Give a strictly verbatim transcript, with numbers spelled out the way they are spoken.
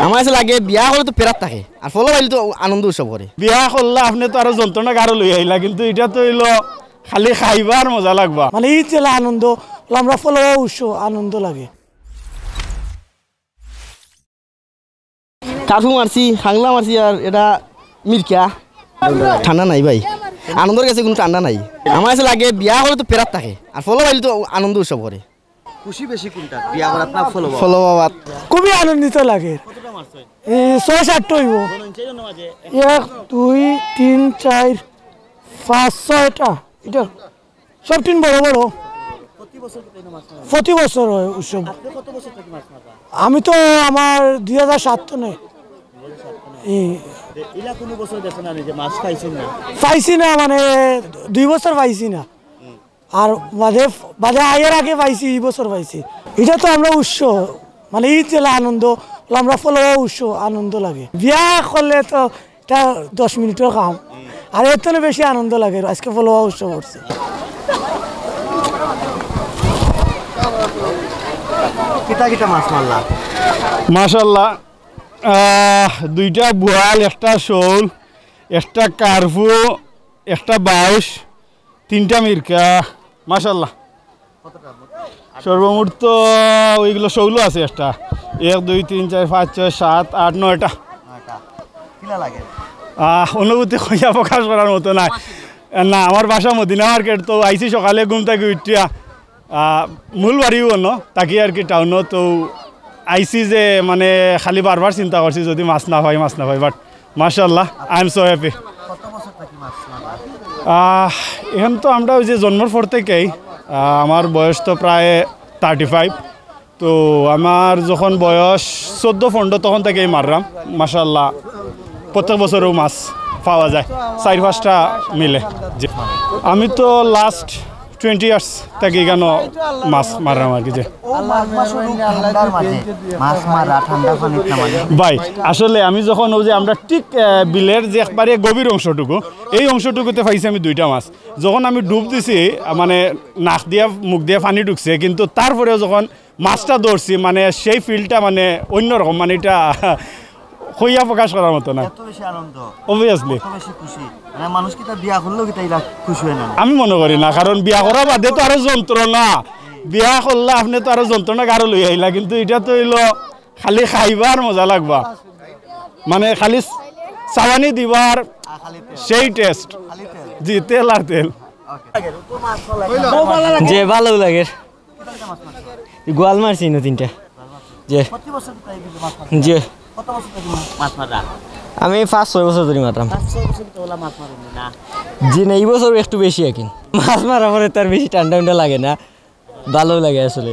আমার কাছে লাগে বিয়া করলে তো ফেরাত থাকে, আর ফলো পাইলে তো আনন্দ উৎসব করে। বিয়া করলে আপনে তো আরো যন্ত্রণা গারো লই আইলা, কিন্তু ইটা তো অইলো খালি খাইবা আর মজা লাগবা। মানে ঈদ যেলা আনন্দ, অলা আমরা ফলো উৎসব আনন্দ লাগে। কার্ফু মারছি, খাংলা মারছি, আর ইটা মির্কা। ঠান্ডা নাই ভাই, আনন্দর গেছে কুনু ঠান্ডা নাই। আমার কাছে লাগে বিয়া করলে তো ফেরাত থাকে, আর ফলো পাইলে তো আনন্দ উৎসব করে। খুশি বেশি কুনটা, বিয়া করাত না ফলো পাওয়াত? ফলো পাওয়াত। খুবই আনন্দিত লাগে। এই ছয় সাতটা অইবো। এক, দুই, তিন, চাইর, পাঁচ, ছয়টা। ইটা সব টিন বড় বড়। প্রতি বছর অয় উৎসব। আমি তো আমার দুই হাজার সাত তো নেই। এই ইলা কুনু বছর দেখছইন না যে মাছ পাইছইন না? পাইছি না, মানে দুই বছর পাইছি না। আর বাদে, বাদে আইয়ার আগে পাইছি, ই বছর পাইছি। ইটা তো আমরা উৎসব, মানে ঈদ যেলা আনন্দ, অলা আমরা ফলো উৎসব আনন্দ লাগে। বিয়া করলে তো ইটা দশ মিনিটর কাম, আর এর তো বেশি আনন্দ লাগে। আজকে ফলো উৎসব করছি। কিতা কিতা মাছ মারলা? মাশাআল্লাহ, আহ, দুইটা বোয়াল, একটা শৌল, একটা কার্ফু, একটা বাউশ, তিনটা মির্কা। মাশাআল্লাহ। সর্বমোট তো ওইগুলো শৌলও আছে একটা। এক, দুই, তিন, চাইর, পাঁচ, ছয়, সাত, আট, নয়টা। নয়টা। কিলা লাগে? আহ, অনুভূতি কইয়া প্রকাশ করার মতো নায়। না, আমার বাসা মদিনা মার্কেট, তো আইছি সকালে ঘুম থাকি উঠিয়া। আহ, মূল বাড়িও অনো, থাকি আর কি টাউনো। তো আইছি যে মানে খালি বারবার চিন্তা করছি যদি মাছ না পাই, মাছ না পাই, but মাশাআল্লাহ, I am so happy। কত বছর থাকি মাছ মারা? আহ, এখন তো আমরা ওই যে জন্মর পর থেকেই, আহ, আমার বয়স তো প্রায় থার্টি ফাইভ। তো আমার যখন বয়স চোদ্দ পনেরো, তখন থেকেই মাররাম। মাশাআল্লাহ, প্রত্যেক বছরও মাছ পাওয়া যায়, চাইর পাঁচটা মিলে। জি। আমি তো লাস্ট টোয়েন্টি ইয়ার্স থাকি ইখানো মাছ মাররাম আর কি। যে ও মাঘ মাসর ঠান্ডার মাঝে মাছ মারা, ঠান্ডা পানিত নামানি। ভাই, আসলে আমি যখন ওই যে আমরা ঠিক, আহ, বিলের যে একবারে গভীর অংশটুকু, এই অংশটুকুতে পাইছি আমি দুইটা মাছ। যখন আমি ডুব দিছি, আহ, মানে নাক দিয়া মুখ দিয়া পানি ঢুকছে, কিন্তু তারপরেও যখন মাছটা ধরছি, মানে সেই ফিলটা মানে অন্যরকম, মানে ইটা কইয়া প্রকাশ করার মতো না। এত বেশি আনন্দ, Obviously। এত বেশি খুশি, মানে মানুষ কিতা বিয়া করলেও কিতা ইলা খুশি অয় না? আমি মনে করি না, কারণ বিয়া করা বাদে তো আরো যন্ত্রণা। বিয়া করলে আপনে তো আরো যন্ত্রণা গারো লই আইলা, কিন্তু ইটা তো অইলো খালি খাইবা আর মজা লাগবা, মানে খালি চাবানি দিবা আর সেই টেস্ট। জি, তেল আর তেল। যে ভালো লাগে। গোয়াল মারছি না তিনটা। যে, যে। মাছ মারা? আমি পাঁচ ছয় বছর ধরি মারতাম। পাঁচ ছয় বছর তো ওলা মাছ মারেন না? জি না, এই বছর একটু বেশি এখন। মাছ মারা পরে তার বেশি ঠান্ডা উন্ডা লাগে না, ভালো লাগে আসলে।